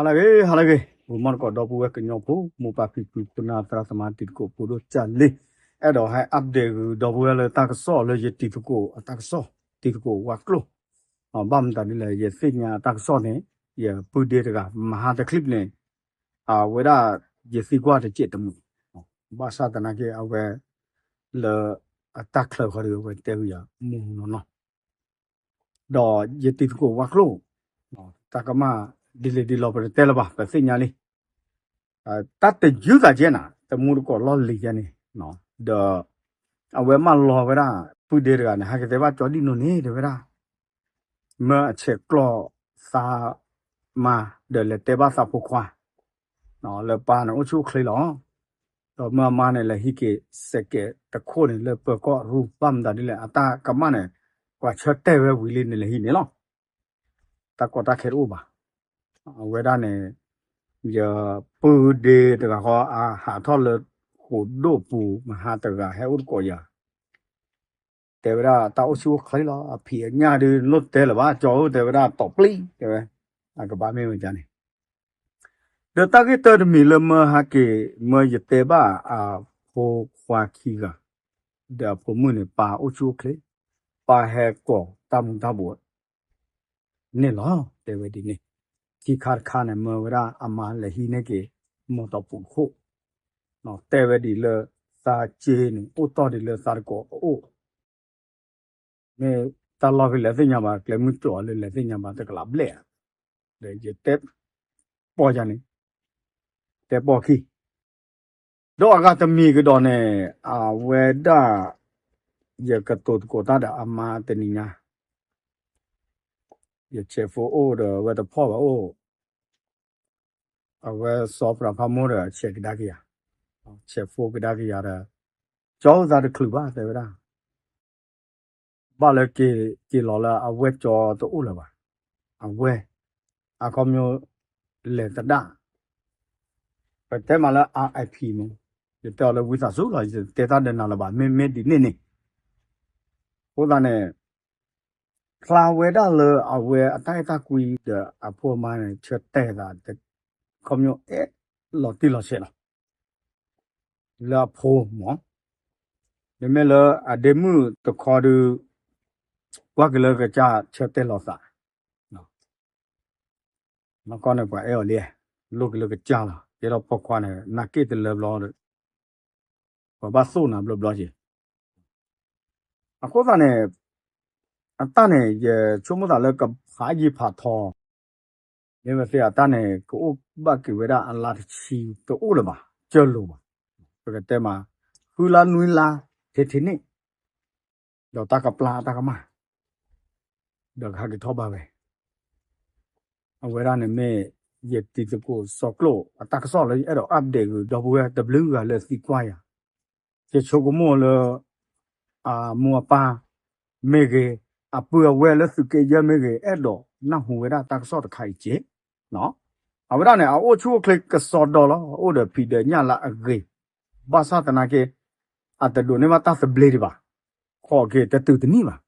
ဟါလၢအဂ့ၤ ဟါလၢအဂ့ၤ ဂီၤမီၢ်တကိး ဒီပုၢ်ဝဲၢ်ကညီဖိ မိၢ်ပၢ်ဖံဖု ခိၣ်နၢ်သရၣ်သမါ တံၤသကိးဖိဒိၣ်ကၢ်လံ, အဲၣ်ဒိးဟဲ update ဂုာ်ဒီပုၢ်ဝဲၢ်လၢတၢ်ကစီၣ်လၢယတံၤသကိးအတၢ်ကစီၣ် တံၤသကိးဝါကျိၣ်, ဘၣ်မတၤဒ်လဲၣ် ယသ့ၣ်ညါအတၢ်ကစီၣ်န့ၣ် ယပုၢ်ဒ့တဂၤ မဟါတချံၣ်န့ၣ် အဝဲဒၣ် ယသံကွၢ်တစဲးတမှံၤ, ဘၣ်ဆၣ်သနာ်က့ အဝဲ လၢအတၢ်ချၢဃီဒီး အဝဲတဲဝံၤယၤ မုၢ်နီၢ်နီၢ် ဒီးယတံၤသကိးဝါကျိၣ် တၢ်ကမၣ်ဒ်လဲၣ်ဒ်လဲၣ်ပတတဲလၢၤဘၣ် ပသ့ၣ်ညါလံ. တၢ်တယုၢ်သးကဲနၤ တမူတကိးလီၢ်လံၤယဲန့ၣ်, ဒီး အဝဲမၢလီၤဝဲဒၣ် ပုၢ်ဒ့တဂၤန့ၣ် ဟဲက့ၤတဲဘၣ်ကၠီဒံၣ်နိန့ၣ် တဲဝဲဒၣ် မၢအဆဲးကျိးသးမါ ဒီးလဲၤတဲဘၣ်သးဖိခွါ လၢပၢ်န့ၣ်အိၣ်ဆူၣ်အိၣ်ချ့လီၤ. ဒီးမၢအမါန့ၣ်လဲၤဟံးက့ၤစဲးကဲးတခိၣ်န့ၣ် လၢပၢၤကီၢ်ရူၢ် ဘၣ်မတၤဒ်လဲၣ် အတၢ်ကမၣ်န့ၣ် ပှၤဆၢတဲာ်ဝဲဝံၤလံန့ၣ်လဲၤဟံးန့ၣ်လီၤ. တၢ်ကီတၢ်ခဲတအိၣ်ဘၣ်. အဝဲဒၣ်န့ၣ် ယပုၢ်ဒ့တဂၤဃီ အဟးထီၣ်လၢဃိာ်ဒိၣ်ပူၤ မဟါတဂၤဟဲအိၣ်တကိးယၤ တဲဝဲဒၣ်တၢ်အိၣ်ဆူၣ်အိၣ်ချ့လီၤ အဖံးအညၣ်ဒုးလိၣ်တဲလၢၤဘၣ် ကၠီဧၢ တဲဝဲဒၣ်တီးပျံၤ တဲဝဲ အကဘၣ်မ့ၢ်ဝဲဒ်န့ၣ် ဒီးတၢ်ဂ့ၢ်တၢတမံၤလၢမၢဟဲက့ၤ မၢယတဲဘၣ်အဖိခွါခံဂၤ ဒီးအဖိမုၣ်န့ၣ် ပၢ်အိၣ်ဆူၣ်အိၣ်ချ့ ပၢ်ဟဲကိးတၢ်မူၤတၢ်ဘှီးန့ၣ်လီၤ တဲဝဲဒ်န့ၣ်. ခံခါတခါန့ၣ် မၢဝဲဒၣ်အမါလဲၤဟံးန့ၢ်က့ၤ မီၢ်တီၢ်ပူၤခိၣ် တဲဝဲဒ်လၢ သးစ့န့ၣ် အိၣ်တီၢ်ဒ်လၢသးတကိးအအိၣ် မ့ၢ်တၢ်လီၢ်ဖဲလဲၤသ့ၣ်ညါဘၣ် ကျဲမုၢ်ကၠီလၢလဲၤသ့ၣ်ညါဘၣ်တကလးဘျဲၣ်ဧါ, ဒီးယတဲပီၢ်ယၤန့ၣ် တဲပီၢ်ခံ ဒီးအဂၤတမံၤကဒီးန့ၣ် အဝဲဒၣ် ယကတိၤသကိးတၢ်ဒီးအမါတနံၤညါ ယဆဲးဖိအိၣ်ဒီးအဝဲတဖီၣ်ဘၣ်အိၣ် အဝဲစီၤပၤဖးမိၢ်ဒီးဆဲးကဒါက့ၤယၤ, ဆဲးဖိကဒါက့ၤယၤဒီး ကၠီသးတချုးဘၣ်တဲဝဲဒၣ် ဘၣ်လၢက့ၤလီၤလၢအဝဲၢ်ကၠီတအိၣ်လၢၤဘၣ်, အဝဲၢ် အခီပညီ လဲၤသဒၣ် ပတဲမးလၢ R I P မး, ယတဲအီၤလၢဝံသးစူၤလီၤ ယတဲတၢ်ဒီးနၤလၢၤဘၣ် မ့မ့ၢ်ဒ်န့ၣ်န့ၣ်, အဃိသတးန့ၣ် ဖျါဝဲဒၣ်လၢအဝဲအတၢ်အဲၣ်တၢ်ကွံဒီးအဖိအမါန့ၣ် ဆၢတဲာ်သး ခီပညီအဲၣ်လီၤတံၢ်လီၤဆဲးလီၤ လၢအဖိမး, မ့မ့ၢ်လၢအဒ့မုၣ်တခီဒုး ကွၢ်က့ၤလၢကစၢ်ဆၢတဲာ်လီၤသး နီၢ်ကီၢ်န့ၣ်ပှၤအဲၣ်အီၤလံ, လိၣ်က့ၤလၢကစၢ်လီၤ ကဲထီၣ်ပိာ်ခွါန့ၣ် နာ်က့တလၢဘျီဒီး ပှၤဘၣ်သိၣ်နၤဘျီဘျီက့ၤ, အဃိသတးန့ၣ် အတၢ်န့ၣ် ယဆိကမိၣ်သးလၢကဖးယံာ်ဖးထီ မ့ၢ်ဝဲသ့ၣ်အတၢ်န့ၣ် ကအိၣ်ဘၣ်က့ၤဝဲဒၣ်အလါတဆံတအိၣ်လၢၤဘၣ် ကၢလိၤဘၣ်, ပကတဲမး ဃုလါနွံလါ ထဲထဲန့ၣ် ဒီးတၢ်ကပျၢ်တၢ်ကမၣ် ဒီးကဟဲက့ၤထီၣ်ဘၣ်ဝဲ အဝဲဒၣ်န့ၣ်မ့ၢ် ယတံၤသကိးစီၤကျိာ်အတၢ်ကစီၣ်လၢယအဲၣ်ဒိး update ဂုာ်ဒီပုၢ်ဝဲၢ်တဘျုးဂၤလၢသံကွၢ်ယၤ, ယဆိကမိၣ်လၢ အမိၢ်အပၢ်မ့ၢ်ဂ့ၤ, အပုၢ်အဝဲၢ်လၢသုးက့ယဲၢ်မ့ၢ်ဂ့ၤ အဲၣ်ဒိးနၢ်ဟူဝဲဒၣ်တၢ်ကစီၣ်တခါအံၤက့ၤ, အဝဲဒၣ်န့ၣ် အအိၣ်ဆူၣ်အိၣ်ချ့ကစီဒီလီၤ အိၣ်ဒီးဖံးဒီးညၣ်လၢအဂ့ၤ, ဘၣ်ဆၣ်သနာ်က့ အတဒိးန့ၢ်ဘၣ်တၢ်သဘျ့ဒံးဘၣ်, ခိးက့ၤတတုၤတနံၣ်ဘၣ်,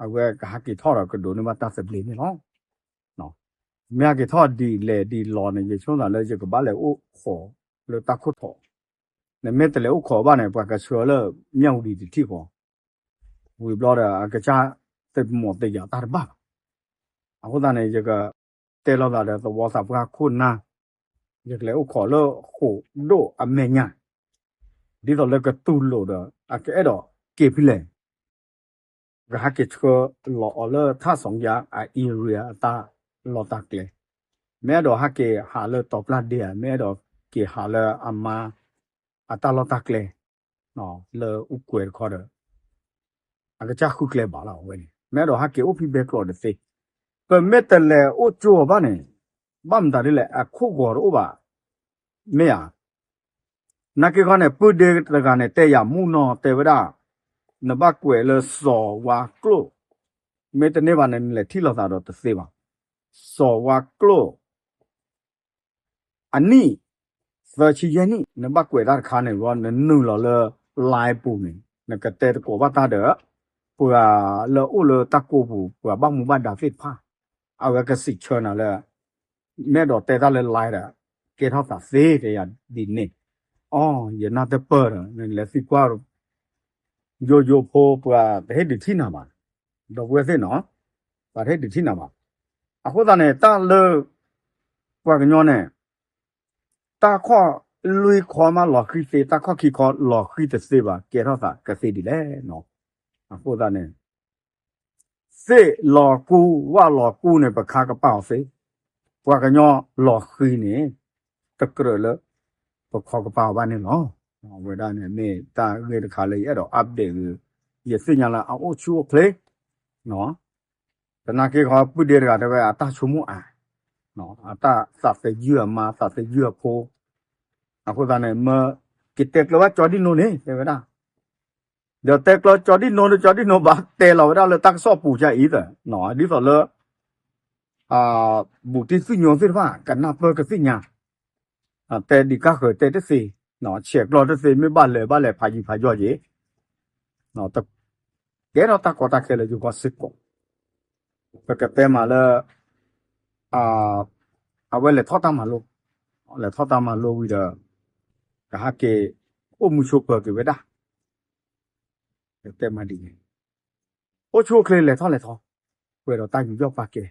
အဝဲကဟဲက့ၤထီၣ်ဒီးကဒိးန့ၢ်ဘၣ်တၢ်သဘျ့န့ၣ်လီၤ. မ့ၢ်ဟဲက့ၤထီၣ်ဒ်လဲၣ်ဒ်လဲၣ်န့ၣ် ယဆိကမိၣ်သးလၢယကဘၣ်လဲၤအိၣ်ခိးလၢတၢ်ခိၣ်ထီၣ်, နမ့ၢ်တလဲၤအိၣ်ခိးဘၣ်န့ၣ် ပှၤကဆှၢလၢမၠၣ်ဝတံၤတထံၣ်ဃီ, ဝံၤဘျီဒီး အကစၢ်သ့ၣ်မီၤသ့ၣ်ယၤတၢ်တဘၣ်ဘၣ်. အဃိသတးန့ၣ် ယကတဲလိာ်သးဒီးသဝီသးပှၢ်ခိၣ်နၢ်, ယကလဲၤအိၣ်ခိးလၢဃိာ်ဒိၣ်အမဲာ်ညါ, ဒ်သိးလၢကတူၢ်လိာ်ဒီး အကအဲၣ်ဒိးက့ၤဖဲလဲၣ် ကဟဲက့ၤဆှၢလီၤအီၤလၢထၣ်စီၤယါအ area အတၢ်လီၢ်တၢ်ကျဲ, မ့ၢ်အဲၣ်ဒိးဟဲက့ၤဟးလၢတီၤပျၢ်ဒ့ဧါ, မ့ၢ်အဲၣ်ဒိးက့ၤဟးလၢအမါအတၢ်လီၢ်တၢ်ကျဲ လၢအူကွဲၤတခီဒီး အကစၢ်ဃုကျဲဘၣ်လီၤအဝဲန့ၣ် မ့ၢ်အဲၣ်ဒိးဟဲက့ၤအိၣ်ဖံးဘဲကျိးတသ့, ပမ့ၢ်တလဲၤအိၣ်ကၠိအီၤဘၣ်န့ၣ် ဘၣ်မတၤဒ်လဲၣ် အခိၣ်ဂီၤတအိၣ်ဘၣ်, မ့ၢ်ဧါ. နာ်က့ခီန့ၣ် ပုၢ်ဒ့တဂၤန့ၣ် တဲယၤမုၢ်နီၢ်တဲဝဲဒၣ်, နဘၣ်ကွဲးလၢစီၤဝါကျိၣ်, မ့ၢ်တန့ၢ်ဘၣ်န့ၣ် နလဲၤထံၣ်လိာ်သးဒီးတသ့ဘၣ်. စီၤဝါကျိၣ် အနံၣ် သၢဆံယဲၢ်နံၣ် နဘၣ်ကွဲးတၢ်တခါန့ၣ်ဘျီ နနုာ်လီၤလၢ line ပူၤန့ၣ် နကတဲသကိးဘၣ်တၢ်ဒီး ပှၤလၢအိၣ်လၢတၢ်ကိးပူၤ ပှၤဘၣ်မူဘၣ်ဒါသ့ၣ်တဖၣ်, အဝဲကစံးဆၢနၤလၢ မ့ၢ်အဲၣ်ဒိးတဲတၢ်လၢ live ဒီး ကဲထီၣ်သးသ့ တဲယၤဒ်န့ၣ်, အိ ယနၢ်တပၢၢ်ဒီး နလဲၤသံကွၢ် ယိယိဖိ ပှၤတဟ့ၣ်ဒုးထံၣ်နၤဘၣ်, ဒီပုၢ်ဝဲၢ်သ့ၣ်နီၤ, ပှၤတဟ့ၣ်ဒုးထံၣ်နၤဘၣ်. အဃိသတးန့ၣ် တၢ်လၢ ပှၤကညီန့ၣ် တၢ်ခီၣ်လွံၢ်ခီမးလီၤဃံၤသ့, တၢ်ခီၣ်ခံခီလီၤဃံၤတသ့ဘၣ်, ကဲထီၣ်သးကသ့ဒ်လဲၣ်နီၤ. အဃိသတးန့ၣ် သ့ၣ်လီၤကူ ဝၣ်လီၤကူန့ၣ် ပခါကပာ်အီၤသ့, ပှၤကညီလီၤဃံၤန့ၣ် တကြၢးလၢ ပခီကပာ်အီၤဘၣ်န့ၣ်လီၤ. အဝဲဒၣ်န့ၣ်မ့ၢ်တၢ်ဂ့ၢ်တခါလၢယအဲၣ်ဒိး update ဂ့ၤ, ယသ့ၣ်ညါလၢအအိၣ်ဆူၣ်အိၣ်ချ့ သနာ်က့ခီ ပုၢ်ဒ့တဂၤတဲဝဲ အတၢ်ဆိကမိၣ်အါ, အတၢ်သးသယုၢ်အမါ သးသယုၢ်အဖိ, အဃိသတးန့ၣ် မ့ၢ်ကတဲကျၢၤဘၣ်ကၠီဒံၣ်နိန့ၣ် တဲဝဲဒၣ်, ဒီးတဲကျၢၤကၠီဒံၣ်နိဒီး ကၠီဒံၣ်နိဘၣ်တဲလီၤဝဲဒၣ်လၢတၢ်ကစီၣ်ပူၤကအံၤသၢ, ဒ်သိးလၢ ဘူးတံၢ်သူၣ်ညိသ့ၣ်တဖၣ် ကနၢ်ပၢၢ်ကသ့ၣ်ညါ, တဲဒံးကါဃၢၤတဲတသ့, ဆဲးကျိးတသ့ မ့ၢ်ဘၣ်လဲၤဘၣ်လဲၤဖးယံၤဖးယီၤက့ၤ ကဲထီၣ်တၢ်ကီတၢ်ခဲလၢယိၤကီၢ်စ့ၢ်ကီး, ပကတဲမးလၢ အဝဲလဲၤထီၣ်တၢ်မၤလိ, လဲၤထီၣ်တၢ်မၤလိဝံၤဒီး ကဟးက့ၤအိၣ်မူဆိးပၢၤက့ၤဝဲဒၣ်, တဲမးဒ်န့ၣ်, အိၣ်ဆူၣ်အိၣ်ချ့လဲၤထီၣ်လဲၤထီ, ပှဲၤဒီးတၢ်ယူးယီၣ်ပာ်ကဲ,